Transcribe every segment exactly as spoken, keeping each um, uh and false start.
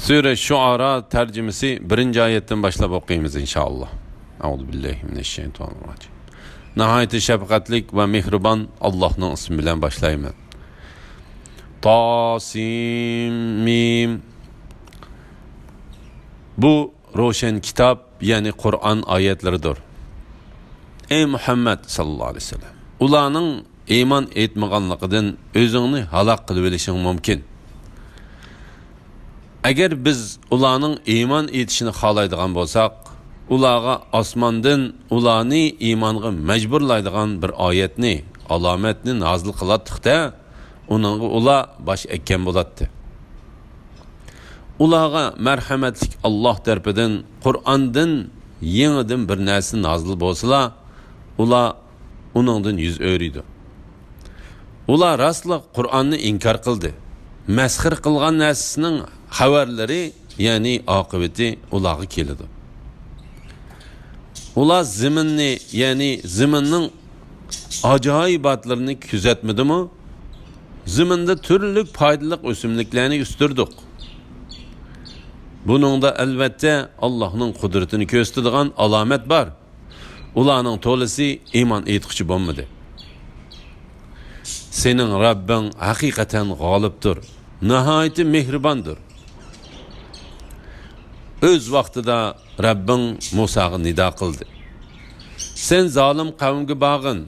سۈرە شۇئارا تەرجىمىسى بىرىنچى ئايەتتىن باشلاپ ئوقۇيمىز، ئىنشائاللا. ئەئۇزۇ بىللاھى مىنەششەيتانىر راجىم. ناھايىتى شەپقەتلىك ۋە مېھرىبان ئاللاھنىڭ ئىسمى بىلەن باشلايمەن. تاسىم مىم. بۇ روشەن كىتاب، يەنى قۇرئان ئايەتلىرىدۇر. ئەي مۇھەممەد ساللاللاھۇ ئەلەيھى ۋەسەللەم، ئۇلارنىڭ ئىمان ئېيتمىغانلىقىدىن ئۆزۈڭنى ھالاك قىلىۋېلىشىڭ مۇمكىن. ئەگەر بىز ئۇلارنىڭ ئىمان ئېيتىشىنى خالايدىغان بولساق، ئۇلارغا ئاسماندىن ئۇلارنى ئىمانغا مەجبۇرلايدىغان بىر ئايەتنى، ئالامەتنى نازىل قىلاتتۇق-دە، ئۇنىڭغا ئۇلار باش ئەگكەن بولاتتى. ئۇلارغا مەرھەمەتلىك ئاللاھ تەرىپىدىن قۇرئاندىن يېڭىدىن بىر نەرسە نازىل بولسىلا، ئۇلار ئۇنىڭدىن يۈز ئۆرۈيدۇ. ئۇلار راستلا قۇرئاننى ئىنكار قىلدى. مەسخىرە قىلغان نەرسىسىنىڭ خەۋەرلىرى، يەنى ئاقىۋىتى ئۇلارغا كېلىدۇ. ئۇلار زېمىننى، يەنى زېمىننىڭ ئاجايىباتلىرىنى كۆزەتمىدىمۇ؟ زېمىندا تۈرلۈك پايدىلىق ئۆسۈملۈكلەرنى ئۆستۈردۇق. بۇنىڭدا ئەلۋەتتە ئاللاھنىڭ قۇدرىتىنى كۆرسىتىدىغان ئالامەت بار. ئۇلارنىڭ تولىسى ئىمان ئېيتقۇچى بولمىدى. سېنىڭ رەببىڭ ھەقىقەتەن غالىبتۇر، ناھايىتى مېھرىباندۇر. ئۆز ۋاقتىدا رەببىڭ مۇساغا نىدا قىلدى. سەن زالىم قەۋمگە بارغىن.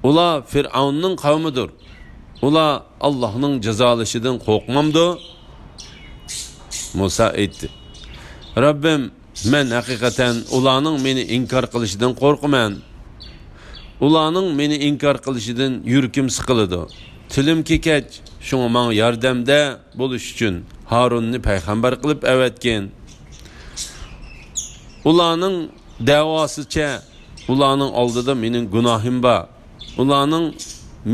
ئۇلار فىرئەۋننىڭ قەۋمىدۇر. ئۇلار ئاللاھنىڭ جازالىشىدىن قورقمامدۇ؟ مۇسا ئېيتتى، رەببىم، مەن ھەقىقەتەن ئۇلارنىڭ مېنى ئىنكار قىلىشىدىن قورقىمەن. ئۇلارنىڭ مېنى ئىنكار قىلىشىدىن يۈرىكىم سىقىلىدۇ. تىلىم كېكەچ، شۇڭا ماڭا ياردەمدە بولۇش ئۈچۈن ھارۇننى پەيغەمبەر قىلىپ ئەۋەتكىن. ئۇلارنىڭ دەۋاسىچە ئۇلارنىڭ ئالدىدا مېنىڭ گۇناھىم بار. ئۇلارنىڭ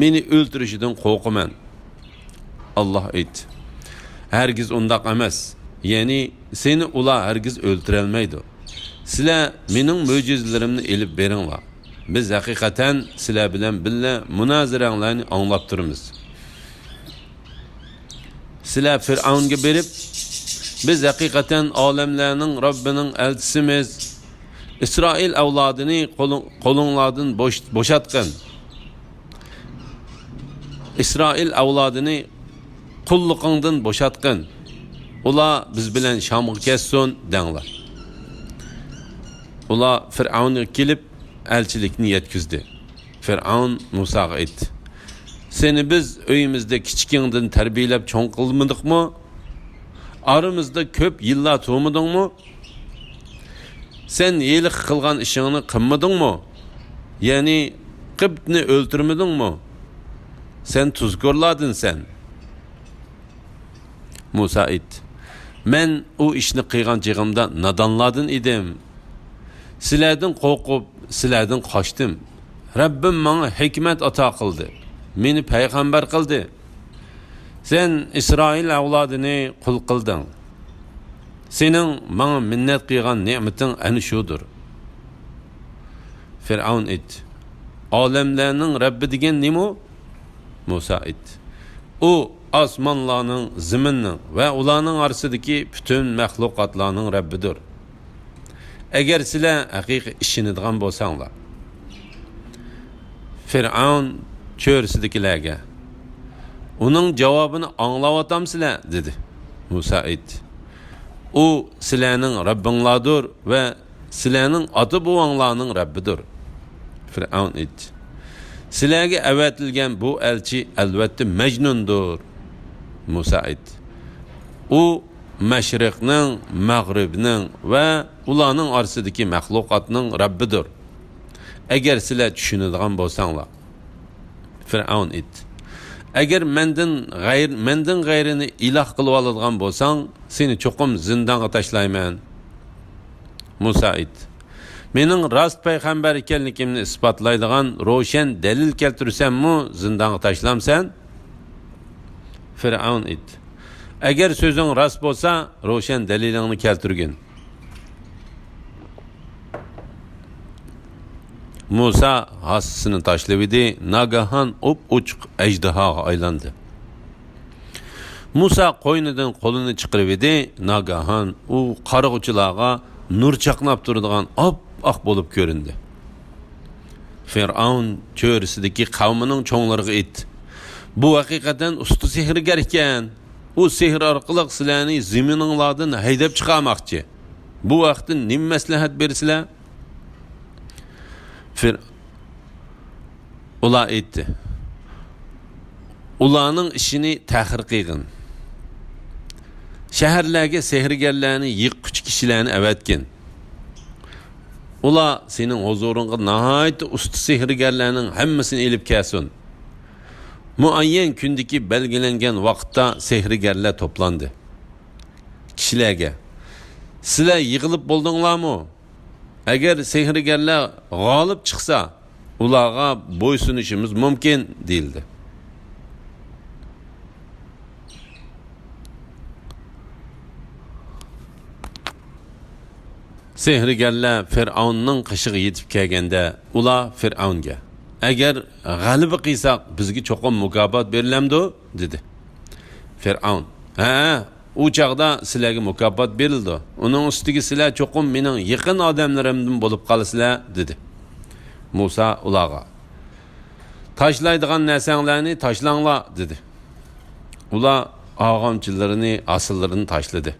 مېنى ئۆلتۈرۈشىدىن قورقىمەن. ئاللاھ ئېيتتى، ھەرگىز ئۇنداق ئەمەس. يەنى سېنى ئۇلار ھەرگىز ئۆلتۈرەلمەيدۇ. سىلەر مېنىڭ مۆجىزىلىرىمنى ئېلىپ بېرىڭلار. بىز ھەقىقەتەن سىلەر بىلەن بىللە مۇنازىرەڭلارنى ئاڭلاپ تۇرىمىز. سىلەر فىرئەۋنگە بېرىپ، بىز ھەقىقەتەن ئالەملەرنىڭ رەببىنىڭ ئەلچىسىمىز. ئىسرائىل ئەۋلادىنى قولۇڭ-، قولۇڭلاردىن بوش-، بوشاتقىن. ئىسرائىل ئەۋلادىنى قۇللۇقۇڭدىن بوشاتقىن. ئۇلار بىز بىلەن شامغا كەتسۇن دەڭلار. ئۇلار فىرئەۋنگە كېلىپ، ئەلچىلىكنى يەتكۈزدى. فىرئەۋن مۇساغا ئېيتتى، سېنى بىز ئۆيىمىزدە كىچىكىڭدىن تەربىيەلەپ چوڭ قىلمىدۇقمۇ؟ ئارىمىزدا كۆپ يىللار تۇرمىدىڭمۇ؟ سەن ھېلىقى قىلغان ئىشىڭنى قىلمىدىڭمۇ؟ يەنى قىبتنى ئۆلتۈرمىدىڭمۇ؟ سەن تۇزكورلاردىنسەن. مۇسا ئېيتتى، مەن ئۇ ئىشنى قىلغان چېغىمدا نادانلاردىن ئىدىم. سىلەردىن قورقۇپ، سىلەردىن قاچتىم. رەببىم ماڭا ھېكمەت ئاتا قىلدى، مېنى پەيغەمبەر قىلدى. سەن ئىسرائىل ئەۋلادىنى قۇل قىلدىڭ. سېنىڭ ماڭا مىننەت قىلغان نېمىتىڭ ئەنە شۇدۇر. فىرئەۋن ئېيتتى، ئالەملەرنىڭ رەببى دېگەن نېمە ئۇ؟ مۇسا ئېيتتى، ئۇ ئاسمانلارنىڭ، زېمىننىڭ ۋە ئۇلارنىڭ ئارىسىدىكى پۈتۈن مەخلۇقاتلارنىڭ رەببىدۇر. ئەگەر سىلەر ھەقىقىي ئىشىنىدىغان بولساڭلار. فىرئەۋن چۆرىسىدىكىلەرگە، ئۇنىڭ جاۋابىنى ئاڭلاۋاتامسىلەر؟ دېدى. مۇسا ئېيتتى، ئۇ سىلەرنىڭ رەببىڭلاردۇر ۋە سىلەرنىڭ ئاتا-بوۋاڭلارنىڭ رەببىدۇر. فىرئەۋن ئېيتتى، سىلەرگە ئەۋەتىلگەن بۇ ئەلچى ئەلۋەتتە مەجنۇندۇر. مۇسا ئېيتتى، ئۇ مەشرىقنىڭ، مەغرىبنىڭ ۋە ئۇلارنىڭ ئارىسىدىكى مەخلۇقاتنىڭ رەببىدۇر. ئەگەر سىلەر چۈشىنىدىغان بولساڭلار. فىرئەۋن ئېيتتى، ئەگەر مەندىن غەير-، مەندىن غەيرىنى ئىلاھ قىلىۋالىدىغان بولساڭ، سېنى چوقۇم زىندانغا تاشلايمەن. مۇسا ئېيتتى، مېنىڭ راست پەيغەمبەر ئىكەنلىكىمنى ئىسپاتلايدىغان روشەن دەلىل كەلتۈرسەممۇ زىندانغا تاشلامسەن؟ فىرئەۋن ئېيتتى، ئەگەر سۆزۈڭ راست بولسا، روشەن دەلىلىڭنى كەلتۈرگىن. مۇسا ھاسىسىنى تاشلىۋىدى، ناگاھان ئوپئوچۇق ئەجدىھاغا ئايلاندى. مۇسا قوينىدىن قولىنى چىقىرىۋىدى، ناگاھان ئۇ قارىغۇچىلارغا نۇر چاقناپ تۇرىدىغان ئاپئاق بولۇپ كۆرۈندى. فىرئەۋن چۆرىسىدىكى قەۋمىنىڭ چوڭلىرىغا ئېيتتى، بۇ ھەقىقەتەن ئۇستا سېھىرگەر ئىكەن. ئۇ سېھىر ئارقىلىق سىلەرنى زېمىنىڭلاردىن ھەيدەپ چىقارماقچى. بۇ ھەقتە نېمە مەسلىھەت بېرىسىلەر؟ فىر-، ئۇلار ئېيتتى، ئۇلارنىڭ ئىشىنى تەخىر قىلغىن. شەھەرلەرگە سېھىرگەرلەرنى يىغقۇچى كىشىلەرنى ئەۋەتكىن. ئۇلار سېنىڭ ھۇزۇرۇڭغا ناھايىتى ئۇستا سېھىرگەرلەرنىڭ ھەممىسىنى ئېلىپ كەلسۇن. مۇئەييەن كۈندىكى بەلگىلەنگەن ۋاقىتتا سېھىرگەرلەر توپلاندى. كىشىلەرگە، سىلەر يىغىلىپ بولدۇڭلارمۇ؟ ئەگەر سېھىرگەرلەر غالىب چىقسا، ئۇلارغا بويسۇنۇشىمىز مۇمكىن، دېيىلدى. سېھىرگەرلەر فىرئەۋننىڭ قېشىغا يېتىپ كەلگەندە، ئۇلار فىرئەۋنگە، ئەگەر غەلىبە قىلساق، بىزگە چوقۇم مۇكاپات بېرىلەمدۇ؟ دېدى. فىرئەۋن، ھەئە، ئۇ چاغدا سىلەرگە مۇكاپات بېرىلىدۇ. ئۇنىڭ ئۈستىگە سىلەر چوقۇم مېنىڭ يېقىن ئادەملىرىمدىن بولۇپ قالىسىلەر، دېدى. مۇسا ئۇلارغا، تاشلايدىغان نەرسەڭلارنى تاشلاڭلار، دېدى. ئۇلار ئارغامچىلىرىنى، ھاسىلىرىنى تاشلىدى.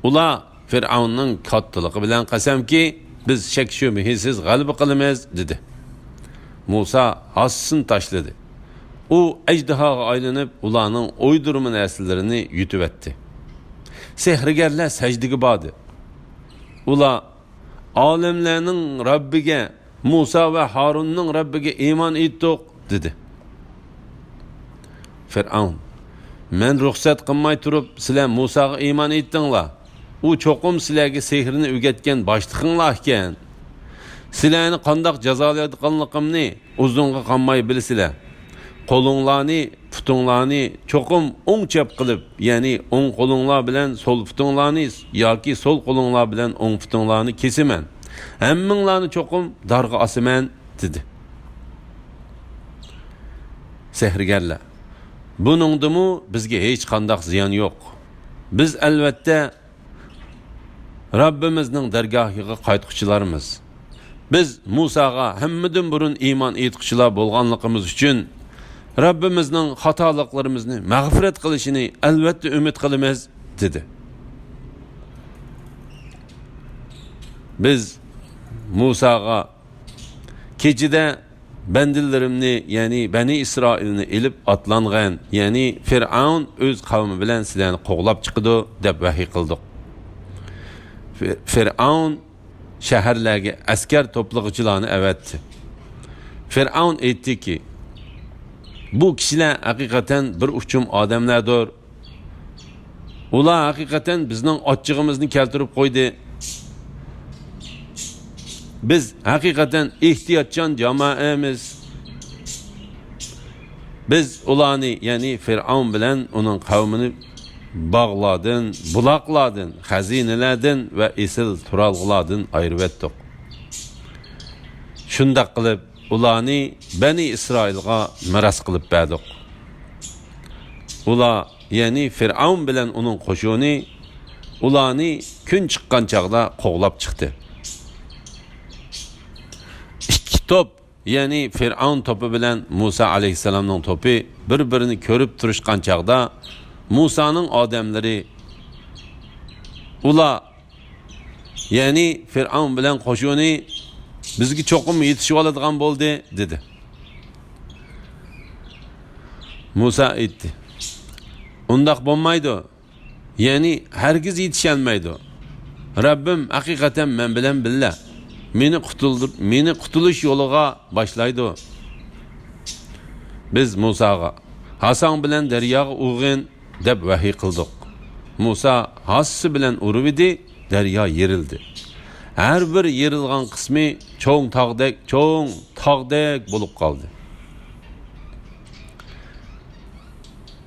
ئۇلار فىرئەۋننىڭ كاتتىلىقى بىلەن قەسەمكى، بىز شەك-شۈبھىسىز غەلىبە قىلىمىز، دېدى. مۇسا ھاسىسىنى تاشلىدى. ئۇ ئەجدىھاغا ئايلىنىپ، ئۇلارنىڭ ئويدۇرما نەرسىلىرىنى يۇتۇۋەتتى. سېھىرگەرلەر سەجدىگە باردى. ئۇلار، ئالەملەرنىڭ رەببىگە، مۇسا ۋە ھارۇننىڭ رەببىگە ئىمان ئېيتتۇق، دېدى. فىرئەۋن، مەن رۇخسەت قىلماي تۇرۇپ، سىلەر مۇساغا ئىمان ئېيتتىڭلار. ئۇ چوقۇم سىلەرگە سېھىرنى ئۆگەتكەن باشلىقىڭلار ئىكەن. سىلەرنى قانداق جازالايدىغانلىقىمنى ئۇزۇنغا قالماي بىلىسىلەر. قولۇڭلارنى، پۇتۇڭلارنى چوقۇم ئوڭ چەپ قىلىپ، يەنى ئوڭ قولۇڭلار بىلەن سول پۇتۇڭلارنى ياكى سول قولۇڭلار بىلەن ئوڭ پۇتۇڭلارنى كېسىمەن. ھەممىڭلارنى چوقۇم دارغا ئاسىمەن، دېدى. سېھىرگەرلەر، بۇنىڭدىمۇ بىزگە ھېچقانداق زىيان يوق. بىز ئەلۋەتتە رەببىمىزنىڭ دەرگاھىغا قايتقۇچىلارمىز. بىز مۇساغا ھەممىدىن بۇرۇن ئىمان ئېيتقۇچىلار بولغانلىقىمىز ئۈچۈن، رەببىمىزنىڭ خاتالىقلىرىمىزنى مەغپىرەت قىلىشىنى ئەلۋەتتە ئۈمىد قىلىمىز، دېدى. بىز مۇساغا، كېچىدە بەندىلىرىمنى، يەنى بەنى ئىسرائىلنى ئېلىپ ئاتلانغان، يەنى فىرئەۋن ئۆز قەۋمى بىلەن سىلەرنى قوغلاپ چىقىدۇ، دەپ ۋەھىي قىلدۇق. فىر-، فىرئەۋن شەھەرلەرگە ئەسكەر توپلىغۇچىلارنى ئەۋەتتى. فىرئەۋن ئېيتتىكى، بۇ كىشىلەر ھەقىقەتەن بىر ئۇچۇم ئادەملەردۇر. ئۇلار ھەقىقەتەن بىزنىڭ ئاچچىقىمىزنى كەلتۈرۈپ قويدى. بىز ھەقىقەتەن ئېھتىياتچان جامائەمىز. بىز ئۇلارنى، يەنى فىرئەۋن بىلەن ئۇنىڭ قەۋمىنى باغلاردىن، بۇلاقلاردىن، خەزىنىلەردىن ۋە ئېسىل تۇرالغۇلاردىن ئايرىۋەتتۇق. شۇنداق قىلىپ، ئۇلارنى بەنى ئىسرائىلغا مىراس قىلىپ بەردۇق. ئۇلار، يەنى فىرئەۋن بىلەن ئۇنىڭ قوشۇنى، ئۇلارنى كۈن چىققان چاغدا قوغلاپ چىقتى. ئىككى توپ، يەنى فىرئەۋن توپى بىلەن مۇسا ئەلەيھىسسالامنىڭ توپى بىر-بىرىنى كۆرۈپ تۇرۇشقان چاغدا، مۇسانىڭ ئادەملىرى، ئۇلار، يەنى فىرئەۋن بىلەن قوشۇنى بىزگە چوقۇم يېتىشىۋالىدىغان بولدى، دېدى. مۇسا ئېيتتى، ئۇنداق بولمايدۇ. يەنى ھەرگىز يېتىشەلمەيدۇ. رەببىم ھەقىقەتەن مەن بىلەن بىللە. مېنى قۇتۇلدۇر-، مېنى قۇتۇلۇش يولىغا باشلايدۇ. بىز مۇساغا، ھاساڭ بىلەن دەرياغا ئۇرغىن، دەپ ۋەھىي قىلدۇق. مۇسا ھاسىسى بىلەن ئۇرۇۋىدى، دەريا يېرىلدى. ھەر بىر يېرىلغان قىسمى چوڭ تاغدەك، چوڭ تاغدەك بولۇپ قالدى.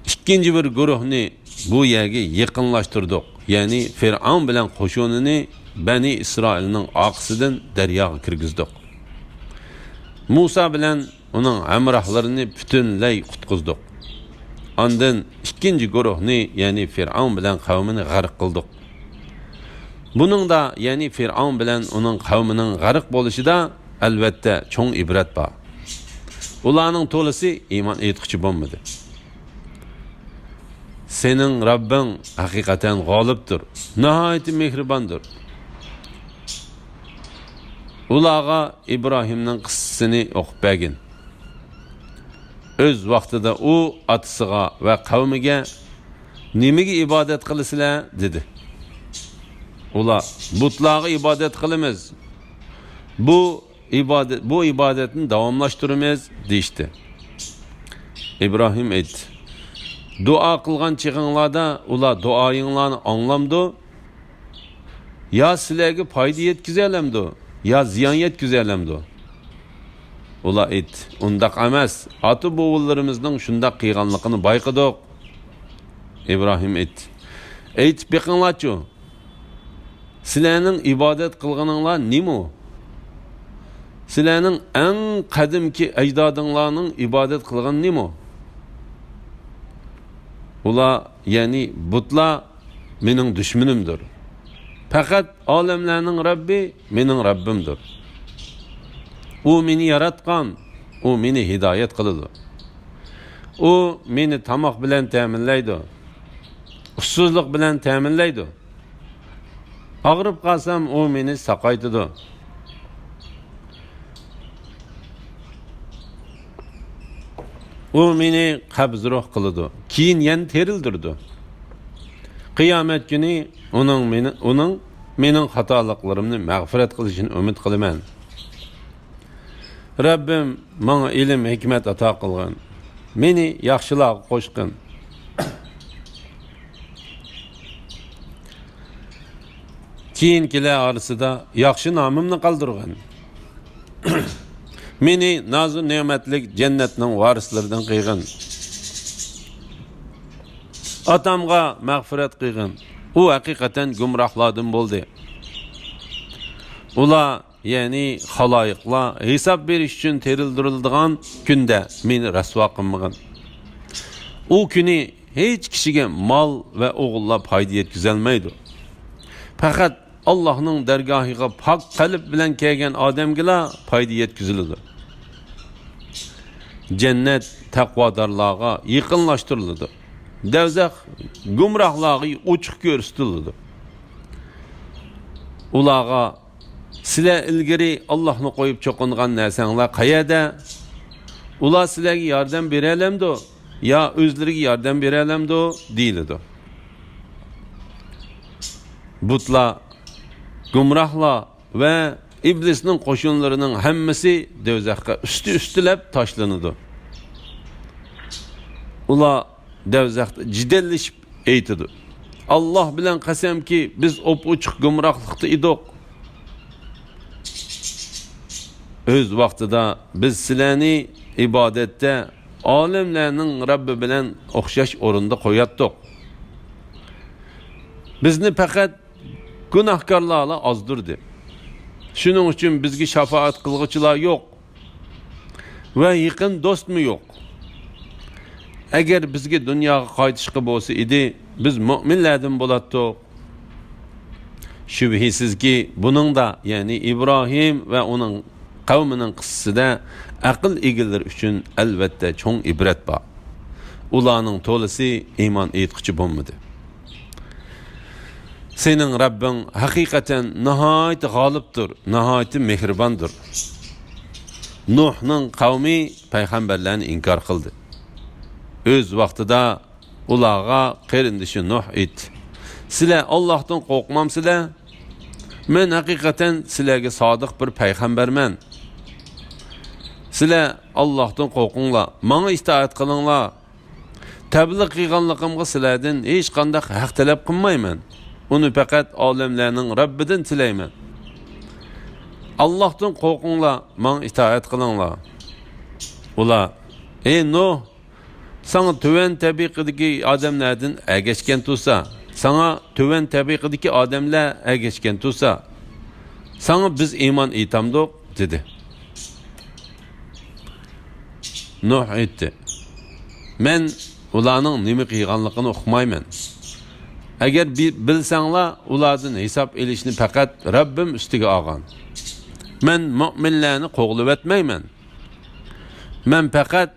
ئىككىنچى بىر گۇرۇھنى بۇ يەرگە يېقىنلاشتۇردۇق، يەنى فىرئەۋن بىلەن قوشۇنىنى بەنى ئىسرائىلنىڭ ئارقىسىدىن دەرياغا كىرگۈزدۇق. مۇسا بىلەن ئۇنىڭ ھەمراھلىرىنى پۈتۈنلەي قۇتقۇزدۇق. ئاندىن ئىككىنچى گۇرۇھنى، يەنى فىرئەۋن بىلەن قەۋمىنى غەرق قىلدۇق. بۇنىڭدا، يەنى فىرئەۋن بىلەن ئۇنىڭ قەۋمىنىڭ غەرق بولۇشىدا، ئەلۋەتتە، چوڭ ئىبرەت بار. ئۇلارنىڭ تولىسى ئىمان ئېيتقۇچى بولمىدى. سېنىڭ رەببىڭ ھەقىقەتەن غالىبتۇر، ناھايىتى مېھرىباندۇر. ئۇلارغا ئىبراھىمنىڭ قىسسىسىنى ئوقۇپ بەرگىن. ئۆز ۋاقتىدا ئۇ ئاتىسىغا ۋە قەۋمىگە، «نېمىگە ئىبادەت قىلىسىلەر؟» دېدى. ئۇلار، «بۇتلارغا ئىبادەت قىلىمىز. بۇ ئىبادەت، بۇ ئىبادەتنى داۋاملاشتۇرىمىز» دېيىشتى. ئىبراھىم ئېيتتى، «دۇئا قىلغان چېغىڭلاردا ئۇلار دۇئايىڭلارنى ئاڭلامدۇ؟ يا سىلەرگە پايدا يەتكۈزەلەمدۇ، يا زىيان يەتكۈزەلەمدۇ؟» ئۇلار ئېيتتى، «ئۇنداق ئەمەس، ئاتا-بوۋىلىرىمىزنىڭ شۇنداق قىلغانلىقىنى بايقىدۇق.» ئىبراھىم ئېيتتى، «ئېيتىپ بېقىڭلارچۇ، سىلەرنىڭ ئىبادەت قىلغىنىڭلار نېمە؟ سىلەرنىڭ ئەڭ قەدىمكى ئەجدادىڭلارنىڭ ئىبادەت قىلغىنى نېمە؟» ئۇلار، يەنى بۇتلار، «مېنىڭ دۈشمىنىمدۇر. پەقەت ئالەملەرنىڭ رەببى مېنىڭ رەببىمدۇر. ئۇ مېنى ياراتقان، ئۇ مېنى ھىدايەت قىلىدۇ. ئۇ مېنى تاماق بىلەن تەمىنلەيدۇ، ئۇسسۇزلۇق بىلەن تەمىنلەيدۇ. ئاغرىپ قالسام، ئۇ مېنى ساقايتىدۇ. ئۇ مېنى قەبزى روھ قىلىدۇ، كېيىن يەنە تىرىلدۈرىدۇ. قىيامەت كۈنى ئۇنىڭ مېنى، ئۇنىڭ مېنىڭ خاتالىقلىرىمنى مەغپىرەت قىلىشىنى ئۈمىد قىلىمەن. رەببىم ماڭا ئىلىم، ھېكمەت ئاتا قىلغىن. مېنى ياخشىلارغا قوشقىن. كېيىنكىلەر ئارىسىدا ياخشى نامىمنى قالدۇرغىن. مېنى نازۇ نېمەتلىك جەننەتنىڭ ۋارىسلىرىدىن قىلغىن. ئاتامغا مەغپىرەت قىلغىن. ئۇ ھەقىقەتەن گۇمراھلاردىن بولدى. ئۇلار، يەنى خالايىقلار ھېساب بېرىش ئۈچۈن تىرىلدۈرۈلىدىغان كۈندە مېنى رەسۋا قىلمىغىن. ئۇ كۈنى ھېچ كىشىگە مال ۋە ئوغۇللار پايدا يەتكۈزەلمەيدۇ. پەقەت ئاللاھنىڭ دەرگاھىغا پاك قەلب بىلەن كەلگەن ئادەمگىلا پايدا يەتكۈزۈلىدۇ. جەننەت تەقۋادارلارغا يېقىنلاشتۇرۇلىدۇ. دەۋزەخ گۇمراھلارغا ئوچۇق كۆرسىتىلىدۇ. ئۇلارغا، «سىلەر ئىلگىرى ئاللاھنى قويۇپ چوقۇنغان نەرسەڭلار قەيەردە؟ ئۇلار سىلەرگە ياردەم بېرەلەمدۇ يا ئۆزلىرىگە ياردەم بېرەلەمدۇ؟» دېيىلىدۇ. بۇتلار، گۇمراھلار ۋە ئىبلىسنىڭ قوشۇنلىرىنىڭ ھەممىسى دەۋزەخكە ئۈستى-ئۈستىلەپ تاشلىنىدۇ. ئۇلار دەۋزەختە جېدەللىشىپ ئېيتىدۇ، «ئاللاھ بىلەن قەسەمكى، بىز ئوپئوچۇق گۇمراھلىقتا ئىدۇق. ئۆز ۋاقتىدا بىز سىلەرنى ئىبادەتتە ئالەملەرنىڭ رەببى بىلەن ئوخشاش ئورۇندا قوياتتۇق. بىزنى پەقەت گۇناھكارلارلا ئازدۇردى. شۇنىڭ ئۈچۈن بىزگە شاپائەت قىلغۇچىلار يوق ۋە يېقىن دوستمۇ يوق. ئەگەر بىزگە دۇنياغا قايتىشقا بولسا ئىدى، بىز مۆمىنلەردىن بولاتتۇق.» شۈبھىسىزكى، بۇنىڭدا، يەنى ئىبراھىم ۋە ئۇنىڭ قەۋمىنىڭ قىسسىسىدە ئەقىل ئىگىلىرى ئۈچۈن ئەلۋەتتە چوڭ ئىبرەت بار. ئۇلارنىڭ تولىسى ئىمان ئېيتقۇچى بولمىدى. سېنىڭ رەببىڭ ھەقىقەتەن ناھايىتى غالىبتۇر، ناھايىتى مېھرىباندۇر. نۇھنىڭ قەۋمى پەيغەمبەرلەرنى ئىنكار قىلدى. ئۆز ۋاقتىدا ئۇلارغا قېرىندىشى نۇھ ئېيتتى، سىلەر ئاللاھتىن قورقمامسىلەر؟ مەن ھەقىقەتەن سىلەرگە سادىق بىر پەيغەمبەرمەن. سىلەر ئاللاھتىن قورقۇڭلار، ماڭا ئىتائەت قىلىڭلار. تەبلىغ قىلغانلىقىمغا سىلەردىن ھېچقانداق ھەق تەلەپ قىلمايمەن. ئۇنى پەقەت ئالەملەرنىڭ رەببىدىن تىلەيمەن. ئاللاھتىن قورقۇڭلار، ماڭا ئىتائەت قىلىڭلار. ئۇلار، ئەي نۇھ، ساڭا تۆۋەن تەبىقىدىكى ئادەملەردىن ئەگەشكەن تۇرسا، ساڭا تۆۋەن تەبىقىدىكى ئادەملەر ئەگەشكەن تۇرسا، ساڭا بىز ئىمان ئېيتامدۇق؟ دېدى. نۇھ ئېيتتى، مەن ئۇلارنىڭ نېمە قىلغانلىقىنى ئۇقمايمەن. ئەگەر بى-، بىلسەڭلار، ئۇلاردىن ھېساب ئېلىشنى پەقەت رەببىم ئۈستىگە ئالغان. مەن مۆمىنلەرنى قوغلىۋەتمەيمەن. مەن پەقەت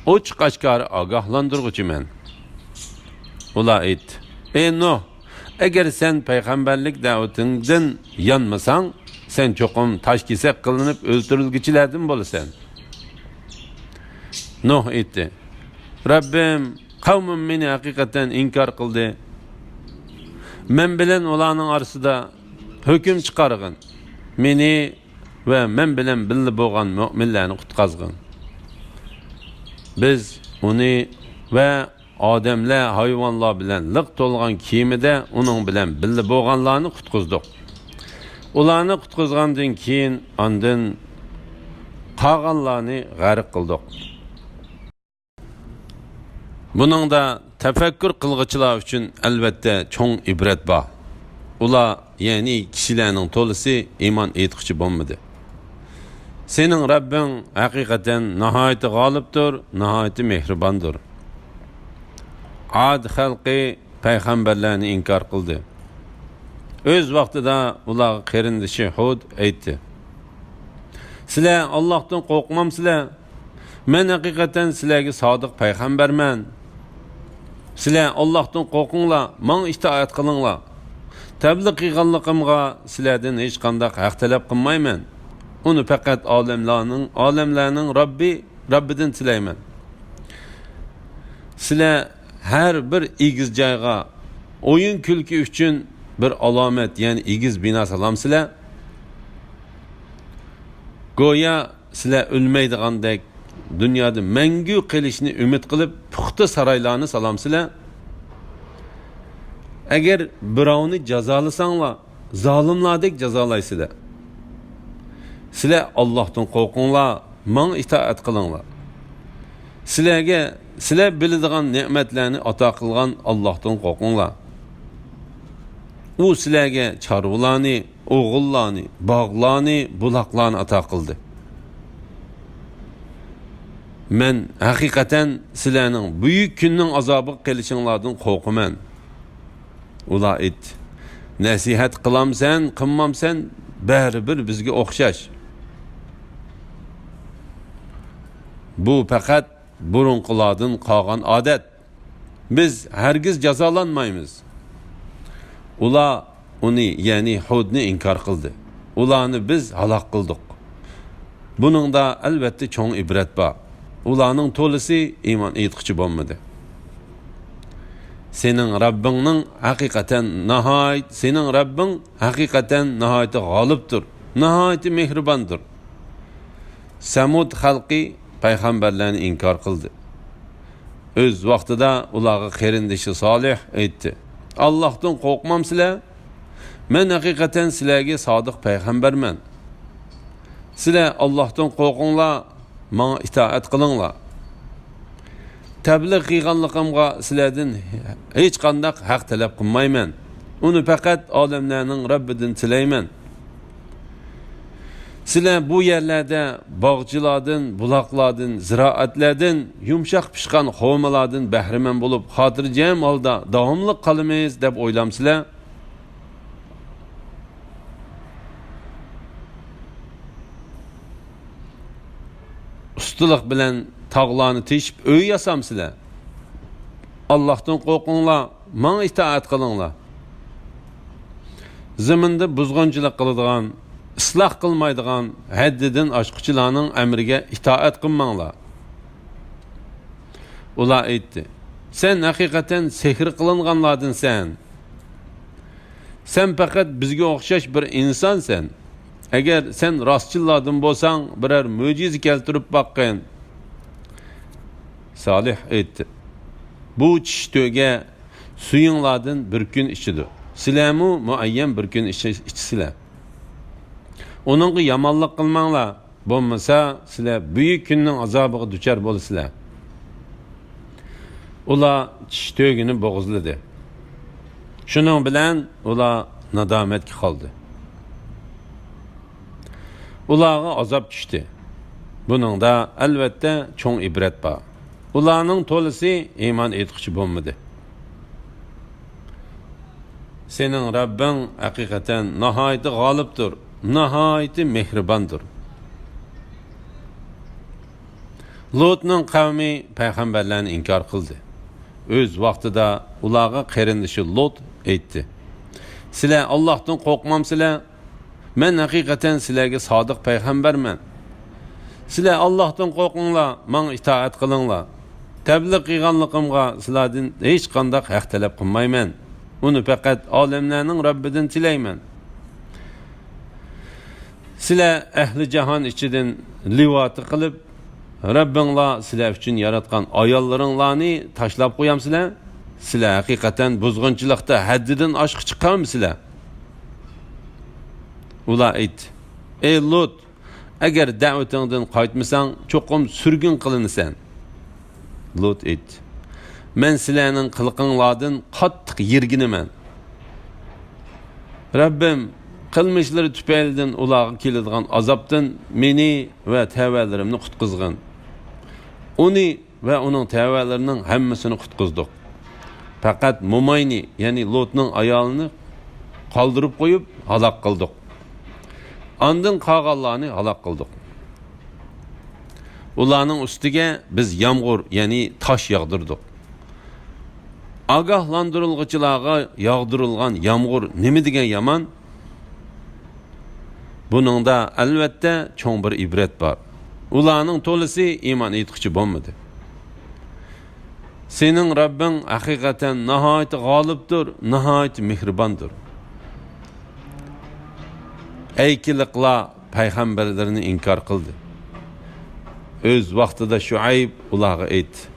ئوچۇق-ئاشكارا ئاگاھلاندۇرغۇچىمەن. ئۇلار ئېيتتى: «ئەي نۇھ، ئەگەر سەن پەيغەمبەرلىك دەۋىتىڭدىن يانمىساڭ، سەن چوقۇم تاش كېسەك قىلىنىپ ئۆلتۈرۈلگۈچىلەردىن بولىسەن.» نۇھ ئېيتتى: «رەببىم، قەۋمىم مېنى ھەقىقەتەن ئىنكار قىلدى. مەن بىلەن ئۇلارنىڭ ئارىسىدا ھۆكۈم چىقارغىن. مېنى ۋە مەن بىلەن بىللە بولغان مۆمىنلەرنى قۇتقازغىن.» بىز ئۇنى ۋە ئادەملەر، ھايۋانلار بىلەن لىق تولغان كېمىدە ئۇنىڭ بىلەن بىللە بولغانلارنى قۇتقۇزدۇق. ئۇلارنى قۇتقۇزغاندىن كېيىن ئاندىن قالغانلارنى غەرق قىلدۇق. بۇنىڭدا تەپەككۇر قىلغۇچىلار ئۈچۈن ئەلۋەتتە چوڭ ئىبرەت بار. ئۇلار، يەنى كىشىلەرنىڭ تولىسى ئىمان ئېيتقۇچى بولمىدى. سېنىڭ رەببىڭ ھەقىقەتەن ناھايىتى غالىبتۇر، ناھايىتى مېھرىباندۇر. ئاد خەلقى پەيغەمبەرلەرنى ئىنكار قىلدى. ئۆز ۋاقتىدا ئۇلارغا قېرىندىشى ھۇد ئېيتتى: «سىلەر ئاللاھتىن قورقمامسىلەر؟ مەن ھەقىقەتەن سىلەرگە سادىق پەيغەمبەرمەن. سىلەر ئاللاھتىن قورقۇڭلار، ماڭا ئىتائەت قىلىڭلار. تەبلىغ قىلغانلىقىمغا سىلەردىن ھېچقانداق ھەق تەلەپ قىلمايمەن. ئۇنى پەقەت ئالەملەرنىڭ، ئالەملەرنىڭ رەببى، رەببىدىن تىلەيمەن. سىلەر ھەر بىر ئېگىز جايغا ئويۇن-كۈلكە ئۈچۈن بىر ئالامەت، يەنى ئېگىز بىنا سالامسىلەر؟ گويا سىلەر ئۆلمەيدىغاندەك، دۇنيادا مەڭگۈ قېلىشنى ئۈمىد قىلىپ، پۇختا سارايلارنى سالامسىلەر؟ ئەگەر بىراۋنى جازالىساڭلار، زالىملاردەك جازالايسىلەر. سىلەر ئاللاھتىن قورقۇڭلار، ماڭا ئىتائەت قىلىڭلار. سىلەرگە سىلەر بىلىدىغان نېمەتلەرنى ئاتا قىلغان ئاللاھتىن قورقۇڭلار. ئۇ سىلەرگە چارۋىلارنى، ئوغۇللارنى، باغلارنى، بۇلاقلارنى ئاتا قىلدى. مەن ھەقىقەتەن سىلەرنىڭ بۈيۈك كۈننىڭ ئازابىغا قېلىشىڭلاردىن قورقىمەن.» ئۇلار ئېيتتى: «نەسىھەت قىلامسەن، قىلمامسەن، بەرىبىر بىزگە ئوخشاش. بۇ پەقەت بۇرۇنقىلاردىن قالغان ئادەت. بىز ھەرگىز جازالانمايمىز.» ئۇلار ئۇنى، يەنى ھۇدنى ئىنكار قىلدى. «ئۇلارنى بىز ھالاك قىلدۇق. بۇنىڭدا ئەلۋەتتە چوڭ ئىبرەت بار. ئۇلارنىڭ تولىسى ئىمان ئېيتقۇچى بولمىدى.» سېنىڭ رەببىڭنىڭ ھەقىقەتەن ناھايىتى، سېنىڭ رەببىڭ ھەقىقەتەن ناھايىتى غالىبتۇر، ناھايىتى مېھرىباندۇر. سەمۇد خەلقى پەيغەمبەرلەرنى ئىنكار قىلدى. ئۆز ۋاقتىدا ئۇلارغا قېرىندىشى سالىھ ئېيتتى: «ئاللاھتىن قورقمامسىلەر؟ مەن ھەقىقەتەن سىلەرگە سادىق پەيغەمبەرمەن. سىلەر ئاللاھتىن قورقۇڭلار، ماڭا ئىتائەت قىلىڭلار. تەبلىغ قىلغانلىقىمغا سىلەردىن ھېچقانداق ھەق تەلەپ قىلمايمەن. ئۇنى پەقەت ئالەملەرنىڭ رەببىدىن تىلەيمەن. سىلەر بۇ يەرلەردە باغچىلاردىن، بۇلاقلاردىن، زىرائەتلەردىن، يۇمشاق پىشقان خورمىلاردىن بەھرىمەن بولۇپ، خاتىرجەم ھالدا داۋاملىق قالىمىز دەپ ئويلامسىلەر؟» ئۇستىلىق بىلەن تاغلارنى تېشىپ ئۆي ياسامسىلەر؟ ئاللاھتىن قورقۇڭلار، ماڭا ئىتائەت قىلىڭلار. زېمىندا بۇزغۇنچىلىق قىلىدىغان، ئىسلاھ قىلمايدىغان، ھەددىدىن ئاشقۇچىلارنىڭ ئەمرىگە ئىتائەت قىلماڭلار. ئۇلار ئېيتتى: «سەن ھەقىقەتەن سېھىر قىلىنغانلاردىنسەن. سەن پەقەت بىزگە ئوخشاش بىر ئىنسانسەن. ئەگەر سەن راستچىللاردىن بولساڭ، بىرەر مۆجىزە كەلتۈرۈپ باققىن.» سالىھ ئېيتتى: «بۇ چىشى تۆگە سۈيۈڭلاردىن بىر كۈن ئىچىدۇ. سىلەرمۇ مۇئەييەن بىر كۈن ئىچ-، ئىچىسىلەر. ئۇنىڭغا يامانلىق قىلماڭلار. بولمىسا، سىلەر بۈيۈك كۈننىڭ ئازابىغا دۇچار بولىسىلەر.» ئۇلار چىشى تۆگىنى بوغۇزلىدى. شۇنىڭ بىلەن ئۇلار نادامەتكە قالدى. ئۇلارغا ئازاب چۈشتى. بۇنىڭدا، ئەلۋەتتە، چوڭ ئىبرەت بار. ئۇلارنىڭ تولىسى ئىمان ئېيتقۇچى بولمىدى. سېنىڭ رەببىڭ ھەقىقەتەن ناھايىتى غالىبتۇر، ناھايىتى مېھرىباندۇر. لۇتنىڭ قەۋمى پەيغەمبەرلەرنى ئىنكار قىلدى. ئۆز ۋاقتىدا ئۇلارغا قېرىندىشى لۇت ئېيتتى: سىلەر ئاللاھتىن قورقمامسىلەر؟ مەن ھەقىقەتەن سىلەرگە سادىق پەيغەمبەرمەن. سىلەر ئاللاھتىن قورقۇڭلار، ماڭا ئىتائەت قىلىڭلار. تەبلىغ قىلغانلىقىمغا سىلەردىن ھېچقانداق ھەق تەلەپ قىلمايمەن. ئۇنى پەقەت ئالەملەرنىڭ رەببىدىن تىلەيمەن. سىلەر ئەھلى جاھان ئىچىدىن لىۋاتى قىلىپ، رەببىڭلار سىلەر ئۈچۈن ياراتقان ئاياللىرىڭلارنى تاشلاپ قويامسىلەر؟ سىلەر ھەقىقەتەن بۇزغۇنچىلىقتا ھەددىدىن ئاشقا چىقامسىلەر؟ ئۇلار ئېيتتى: ئەي لۇت، ئەگەر دەۋىتىڭدىن قايتمىساڭ، چوقۇم سۈرگۈن قىلىنىسەن. لۇت ئېيتتى: مەن سىلەرنىڭ قىلىقىڭلاردىن قاتتىق يىرگىنىمەن. رەببىم، قىلمىشلىرى تۈپەيلىدىن ئۇلارغا كېلىدىغان ئازابتىن مېنى ۋە تەۋەلىرىمنى قۇتقۇزغىن. ئۇنى ۋە ئۇنىڭ تەۋەلىرىنىڭ ھەممىسىنى قۇتقۇزدۇق. پەقەت موماينى، يەنى لۇتنىڭ ئايالىنى قالدۇرۇپ قويۇپ ھالاك قىلدۇق. ئاندىن قالغانلارنى ھالاك قىلدۇق. ئۇلارنىڭ ئۈستىگە بىز يامغۇر، يەنى تاش ياغدۇردۇق. ئاگاھلاندۇرۇلغۇچىلارغا ياغدۇرۇلغان يامغۇر نېمە دېگەن يامان! بۇنىڭدا ئەلۋەتتە چوڭ بىر ئىبرەت بار. ئۇلارنىڭ تولىسى ئىمان ئېيتقۇچى بولمىدى. سېنىڭ رەببىڭ ھەقىقەتەن ناھايىتى غالىبتۇر، ناھايىتى مېھرىباندۇر. ئەيكىلىقلار پەيغەمبەرلىرىنى ئىنكار قىلدى. ئۆز ۋاقتىدا شۇئەيب ئۇلارغا ئېيتتى: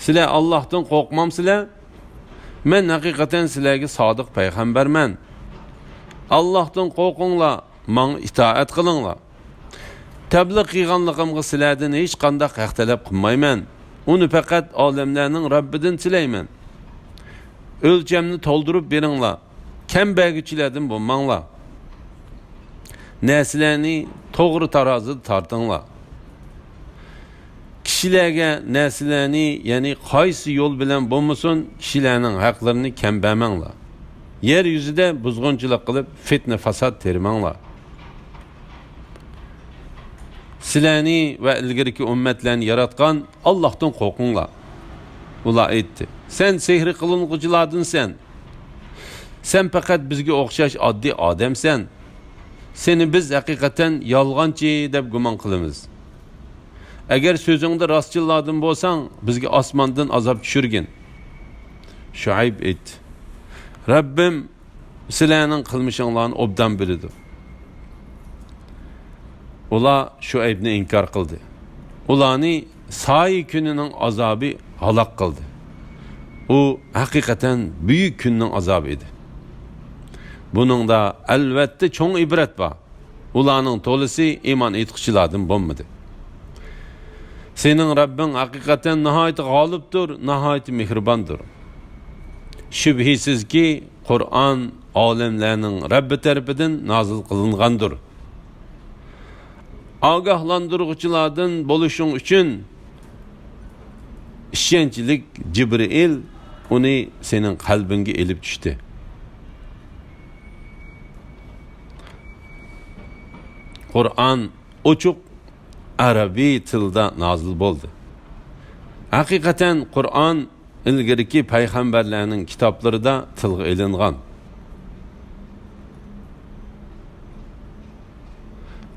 سىلەر ئاللاھتىن قورقمامسىلەر؟ مەن ھەقىقەتەن سىلەرگە سادىق پەيغەمبەرمەن. ئاللاھتىن قورقۇڭلار، ماڭا ئىتائەت قىلىڭلار. تەبلىغ قىلغانلىقىمغا سىلەردىن ھېچقانداق ھەق تەلەپ قىلمايمەن. ئۇنى پەقەت ئالەملەرنىڭ رەببىدىن تىلەيمەن. ئۆلچەمنى تولدۇرۇپ بېرىڭلار. كەم بەرگۈچىلەردىن بولماڭلار. نەرسىلەرنى توغرا تارازىدا تارتىڭلار. كىشىلەرگە نەرسىلەرنى، يەنى قايسى يول بىلەن بولمىسۇن، كىشىلەرنىڭ ھەقلىرىنى كەم بەرمەڭلار. يەر يۈزىدە بۇزغۇنچىلىق قىلىپ، فىتنە-فاساد تېرىماڭلار. سىلەرنى ۋە ئىلگىرىكى ئۈممەتلەرنى ياراتقان ئاللاھتىن قورقۇڭلار. ئۇلار ئېيتتى: سەن سېھرى قىلىنغۇچىلاردىنسەن. سەن پەقەت بىزگە ئوخشاش ئاددىي ئادەمسەن. سېنى بىز ھەقىقەتەن يالغانچى دەپ گۇمان قىلىمىز. ئەگەر سۆزۈڭدە راستچىللاردىن بولساڭ، بىزگە ئاسماندىن ئازاب چۈشۈرگىن. شۇئەيب ئېيتتى: رەببىم سىلەرنىڭ قىلمىشىڭلارنى ئوبدان بىلىدۇ. ئۇلار شۇئەيبنى ئىنكار قىلدى. ئۇلارنى سايە كۈنىنىڭ ئازابى ھالاك قىلدى. ئۇ ھەقىقەتەن بۈيۈك كۈننىڭ ئازابى ئىدى. بۇنىڭدا ئەلۋەتتە چوڭ ئىبرەت بار. ئۇلارنىڭ تولىسى ئىمان ئېيتقۇچىلاردىن بولمىدى. سېنىڭ رەببىڭ ھەقىقەتەن ناھايىتى غالىبتۇر، ناھايىتى مېھرىباندۇر. شۈبھىسىزكى، قۇرئان ئالەملەرنىڭ رەببى تەرىپىدىن نازىل قىلىنغاندۇر. ئاگاھلاندۇرغۇچىلاردىن بولۇشۇڭ ئۈچۈن، ئىشەنچلىك جىبرىئىل ئۇنى سېنىڭ قەلبىڭگە ئېلىپ چۈشتى. قۇرئان ئوچۇق ئەرەبىي تىلدا نازىل بولدى. ھەقىقەتەن قۇرئان ئىلگىرىكى پەيغەمبەرلەرنىڭ كىتابلىرىدا تىلغا ئېلىنغان.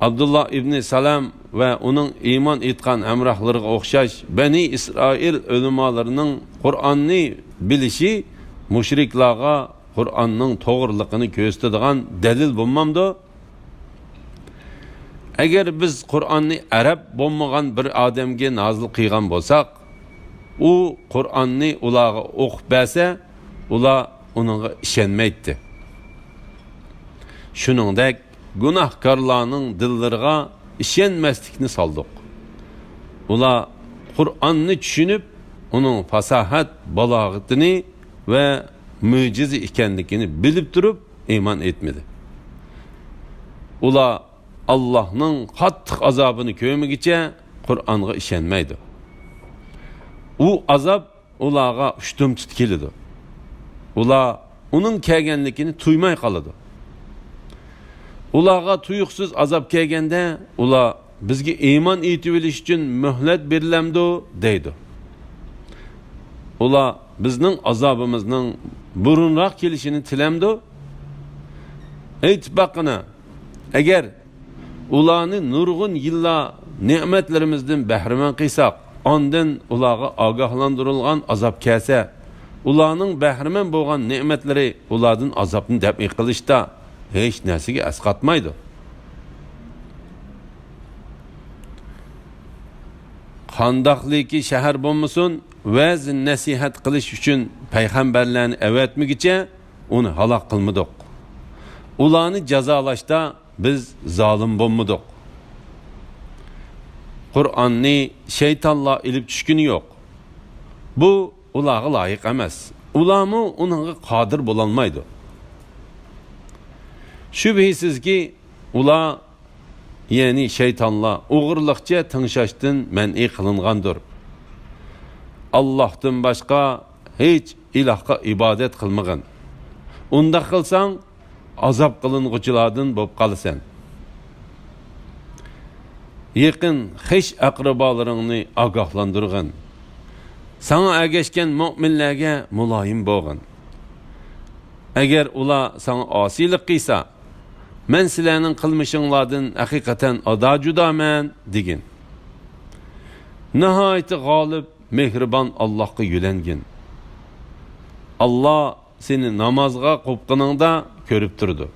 ئابدۇللا ئىبنى سالام ۋە ئۇنىڭ ئىمان ئېيتقان ھەمراھلىرىغا ئوخشاش بەنى ئىسرائىل ئۆلىمالىرىنىڭ قۇرئاننى بىلىشى مۇشرىكلارغا قۇرئاننىڭ توغرىلىقىنى كۆرسىتىدىغان دەلىل بولمامدۇ؟ ئەگەر بىز قۇرئاننى ئەرەب بولمىغان بىر ئادەمگە نازىل قىلغان بولساق، ئۇ قۇرئاننى ئۇلارغا ئوقۇپ بەرسە، ئۇلار ئۇنىڭغا ئىشەنمەيتتى. شۇنىڭدەك گۇناھكارلارنىڭ دىللىرىغا ئىشەنمەسلىكنى سالدۇق. ئۇلار قۇرئاننى چۈشىنىپ، ئۇنىڭ پاساھەت بالاغىتىنى ۋە مۆجىزە ئىكەنلىكىنى بىلىپ تۇرۇپ ئىمان ئېيتمىدى. ئۇلار ئاللاھنىڭ قاتتىق ئازابىنى كۆرمىگۈچە قۇرئانغا ئىشەنمەيدۇ. ئۇ ئازاب ئۇلارغا ئۇشتۇمتۇت كېلىدۇ. ئۇلار ئۇنىڭ كەلگەنلىكىنى تۇيماي قالىدۇ. ئۇلارغا تۇيۇقسىز ئازاب كەلگەندە، ئۇلار، «بىزگە ئىمان ئېيتىۋېلىش ئۈچۈن مۆھلەت بېرىلەمدۇ؟» دەيدۇ. ئۇلار، «بىزنىڭ ئازابىمىزنىڭ بۇرۇنراق كېلىشىنى تىلەمدۇ؟» ئېيتىپ باققىنا، ئەگەر ئۇلارنى نۇرغۇن يىللار نېمەتلىرىمىزدىن بەھرىمەن قىلساق، ئاندىن ئۇلارغا ئاگاھلاندۇرۇلغان ئازاب كەلسە، ئۇلارنىڭ بەھرىمەن بولغان نېمەتلىرى ئۇلاردىن ئازابنى دەپئى قىلىشتا ھېچ نەرسىگە ئەسقاتمايدۇ. قانداقلىكى شەھەر بولمىسۇن، ۋەز نەسىھەت قىلىش ئۈچۈن پەيغەمبەرلەرنى ئەۋەتمىگۈچە ئۇنى ھالاك قىلمىدۇق. ئۇلارنى جازالاشتا بىز زالىم بولمىدۇق. قۇرئاننى شەيتانلار ئېلىپ چۈشكىنى يوق. بۇ ئۇلارغا لايىق ئەمەس. ئۇلارمۇ ئۇنىڭغا قادىر بولالمايدۇ. شۈبھىسىزكى، ئۇلار، يەنى شەيتانلار، ئوغرىلىقچە تىڭشاشتىن مەنئى قىلىنغاندۇر. ئاللاھتىن باشقا ھېچ ئىلاھقا ئىبادەت قىلمىغىن. ئۇنداق قىلساڭ، ئازاب قىلىنغۇچىلاردىن بولۇپ قالىسەن. يېقىن خىش ئەقرىبالىرىڭنى ئاگاھلاندۇرغىن. ساڭا ئەگەشكەن مۆمىنلەرگە مۇلايىم بولغىن. ئەگەر ئۇلار ساڭا ئاسىيلىق قىلسا، «مەن سىلەرنىڭ قىلمىشىڭلاردىن ھەقىقەتەن ئادا-جۇدامەن» دېگىن. ناھايىتى غالىب، مېھرىبان ئاللاھقا يۆلەنگىن. ئاللاھ سېنى نامازغا قوپقىنىڭدا كۆرۈپ تۇرىدۇ.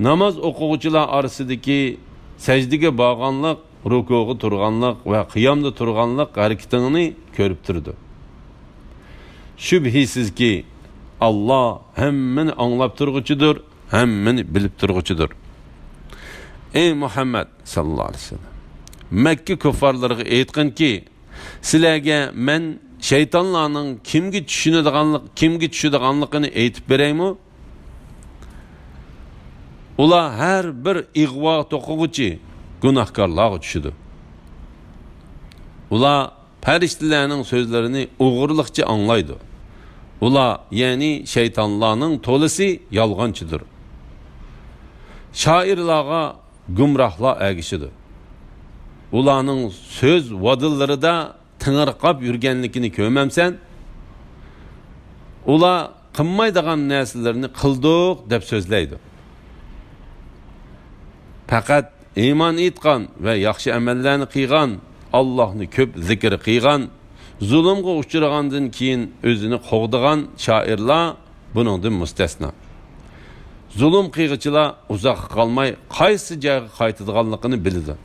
ناماز ئوقۇغۇچىلار ئارىسىدىكى سەجدىگە بارغانلىق، رۇكۇغا تۇرغانلىق ۋە قىيامدا تۇرغانلىق ھەرىكىتىڭنى كۆرۈپ تۇرىدۇ. شۈبھىسىزكى، ئاللاھ ھەممىنى ئاڭلاپ تۇرغۇچىدۇر، ھەممىنى بىلىپ تۇرغۇچىدۇر. ئەي مۇھەممەد ساللاللاھۇ ئەلەيھى ۋەسەللەم، مەككە كۇففارلىرىغا ئېيتقىنكى، سىلەرگە مەن شەيتانلارنىڭ كىمگە چۈشىنىدىغانلىق، كىمگە چۈشىدىغانلىقىنى ئېيتىپ بېرەيمۇ؟ ئۇلار ھەر بىر ئىغۋا توقۇغۇچى گۇناھكارلارغا چۈشىدۇ. ئۇلار پەرىشتىلەرنىڭ سۆزلىرىنى ئوغرىلىقچە ئاڭلايدۇ. ئۇلار، يەنى شەيتانلارنىڭ تولىسى يالغانچىدۇر. شائىرلارغا گۇمراھلار ئەگىشىدۇ. ئۇلارنىڭ سۆز ۋادىلىرىدا تېڭىرقاپ يۈرگەنلىكىنى كۆرمەمسەن؟ ئۇلار قىلمايدىغان نەرسىلەرنى قىلدۇق دەپ سۆزلەيدۇ. پەقەت ئىمان ئېيتقان ۋە ياخشى ئەمەللەرنى قىلغان، ئاللاھنى كۆپ زىكىر قىلغان، زۇلۇمغا ئۇچرىغاندىن كېيىن ئۆزىنى قوغدىغان شائىرلار بۇنىڭدىن مۇستەسنا. زۇلۇم قىلغۇچىلار ئۇزاققا قالماي قايسى جايغا قايتىدىغانلىقىنى بىلىدۇ.